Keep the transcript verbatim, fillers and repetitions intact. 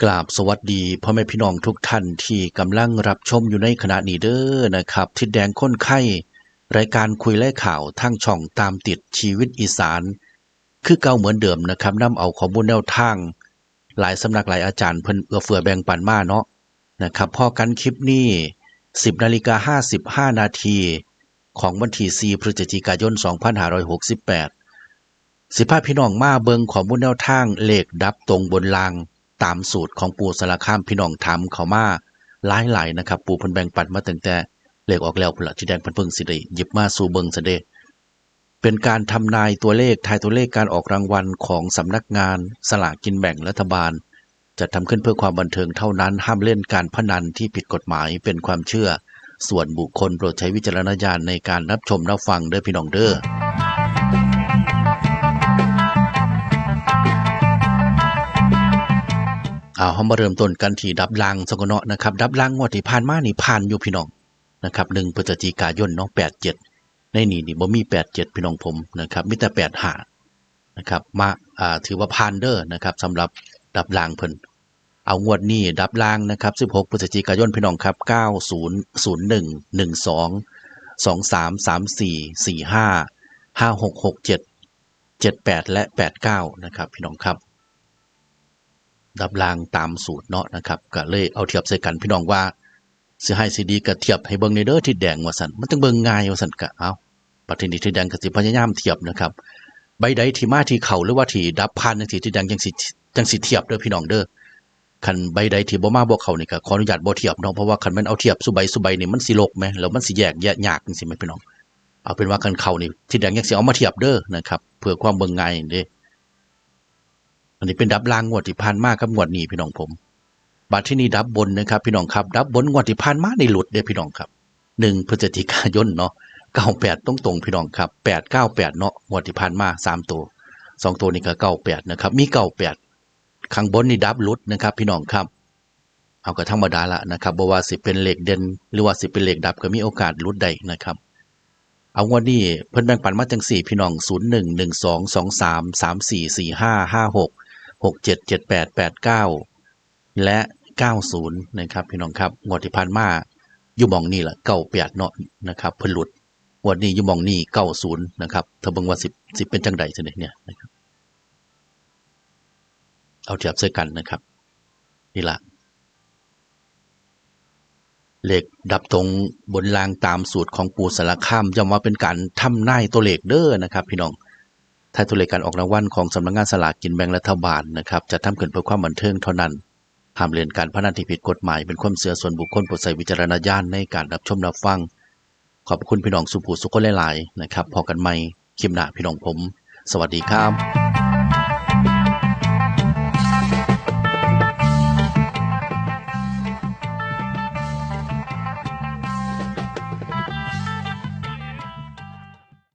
กราบสวัสดีพ่อแม่พี่น้องทุกท่านที่กำลังรับชมอยู่ในขณะนี้เด้อนะครับ ทิดแดงคนไข้ รายการคุยและข่าวทางช่องตามติดชีวิตอีสาน คือเก่าเหมือนเดิมนะครับ นำเอาข้อมูลแนวทาง หลายสำนักหลายอาจารย์เพิ่นเอื้อเฟื้อแบ่งปันมาเนาะนะครับ พ้อกันคลิปนี้ สิบนาฬิกาห้าสิบห้านาที ของวันที่สี่พฤศจิกายนสองพันห้าร้อยหกสิบแปด สิพาพี่น้องมาเบิ่งข้อมูลแนวทางเลขดับตรงบนล่างตามสูตรของปู่สารคาม พี่น้องถามเข้ามาหลายๆนะครับ ปู่เพิ่นแบ่งปันมาตั้งแต่เลขออกแล้วพุ้นละ ทิดแดงเพิ่นเพิ่งสิได้หยิบมาสู่เบิ่งซะเด้ เป็นการทำนายตัวเลข ทายตัวเลขการออกรางวัลของสำนักงานสลากกินแบ่งรัฐบาล จัดทำขึ้นเพื่อความบันเทิงเท่านั้น ห้ามเล่นการพนันที่ผิดกฎหมาย เป็นความเชื่อส่วนบุคคล โปรดใช้วิจารณญาณในการรับชมรับฟังเด้อพี่น้องเด้อ เอา เฮามาเริ่มต้นกันที่ดับล่างซะก่อนเนาะนะครับ ดับล่างงวดที่ผ่านมานี่ผ่านอยู่พี่น้องนะครับ หนึ่งพฤศจิกายนเนาะ แปดเจ็ด ในนี่นี่บ่มีแปดเจ็ดพี่น้องผมนะครับ มีแต่แปดห้านะครับ มา อ่า ถือว่าผ่านเด้อนะครับ สำหรับดับล่างเพิ่น เอางวดนี้ดับล่างนะครับ สิบหกพฤศจิกายนพี่น้องครับ เก้าศูนย์ศูนย์หนึ่ง หนึ่งสอง สองสาม สามสี่ สี่ห้า ห้าหก หกเจ็ด เจ็ดแปด และ แปดเก้า นะครับ พี่น้องครับ ดับล่างตามสูตรเนาะนะครับ ก็เลยเอาเทียบใส่กันพี่น้องว่า สิให้สิดีก็เทียบให้เบิ่งในเด้อทิดแดงว่าซั่น มันจั่งเบิ่งง่ายว่าซั่น ก็เอา บัดทีนี้ทิดแดงก็สิพยายามเทียบนะครับ ใบใดที่มาที่เข้าหรือว่าที่ดับผ่านจั่งซี้ ทิดแดงจั่งสิ จั่งสิเทียบเด้อพี่น้องเด้อ คันใบใดที่บ่มาบ่เข้านี่ก็ขออนุญาตบ่เทียบเนาะ เพราะว่าคันแม่นเอาเทียบซุใบซุใบนี่มันสิลกแหม แล้วมันสิแยกแยะยากจั่งซี้แหมพี่น้อง เอาเป็นว่าคันเข้านี่ทิดแดงจั่งสิเอามาเทียบเด้อนะครับ เพื่อความเบิ่งง่ายเด้ อันนี้เป็นดับล่างงวดที่ผ่านมากับงวดนี้พี่น้องผม บัดทีนี้ดับบนนะครับพี่น้องครับ ดับบนงวดที่ผ่านมานี่หลุดเด้อพี่น้องครับ หนึ่งพฤศจิกายนเนาะ เก้าแปด ตรงๆพี่น้องครับ แปดเก้าแปด เนาะ งวดที่ผ่านมาสามตัว สองตัวนี่ก็เก้าแปด นะครับ มีเก้าแปด ข้างบนนี่ดับหลุดนะครับพี่น้องครับ เอาก็ธรรมดาละนะครับ บ่ว่าสิเป็นเลขเด่น หรือว่าสิเป็นเลขดับก็มีโอกาสหลุดได้นะครับ เอางวดนี้เพิ่นแบ่งปันมาจั่งซี้พี่น้อง ศูนย์หนึ่ง หนึ่งสอง สองสาม สามสี่ สี่ห้า ห้าหก หกเจ็ด เจ็ดแปด แปดเก้า และ เก้าศูนย์ นะครับพี่น้องครับ งวดที่ผ่านมาอยู่หม่องนี่แหละ เก้าแปด เนาะนะครับ เพิ่นหลุด งวดนี้อยู่หม่องนี่ เก้าศูนย์ นะครับ ถ้าเบิ่งว่าสิ สิเป็นจั่งใด๋ซะเนี่ยนะครับ เอาเทียบใส่กันนะครับ นี่ล่ะ เลขดับตรงบนล่างตามสูตรของปู่สารคาม ย้ำว่าเป็นการทำนายตัวเลขเด้อนะครับพี่น้อง ทายตัวเลขการออกรางวัลของสำนักงานสลากกินแบ่งรัฐบาลนะครับ จัดทำขึ้นเพื่อความบันเทิงเท่านั้น ห้ามเล่นการพนันที่ผิดกฎหมาย เป็นความเชื่อส่วนบุคคล โปรดใช้วิจารณญาณในการรับชมรับฟัง ขอบคุณพี่น้องสู่ผู้สู่คนหลายๆนะครับ พ้อกันใหม่คลิปหน้าพี่น้องผม สวัสดีครับ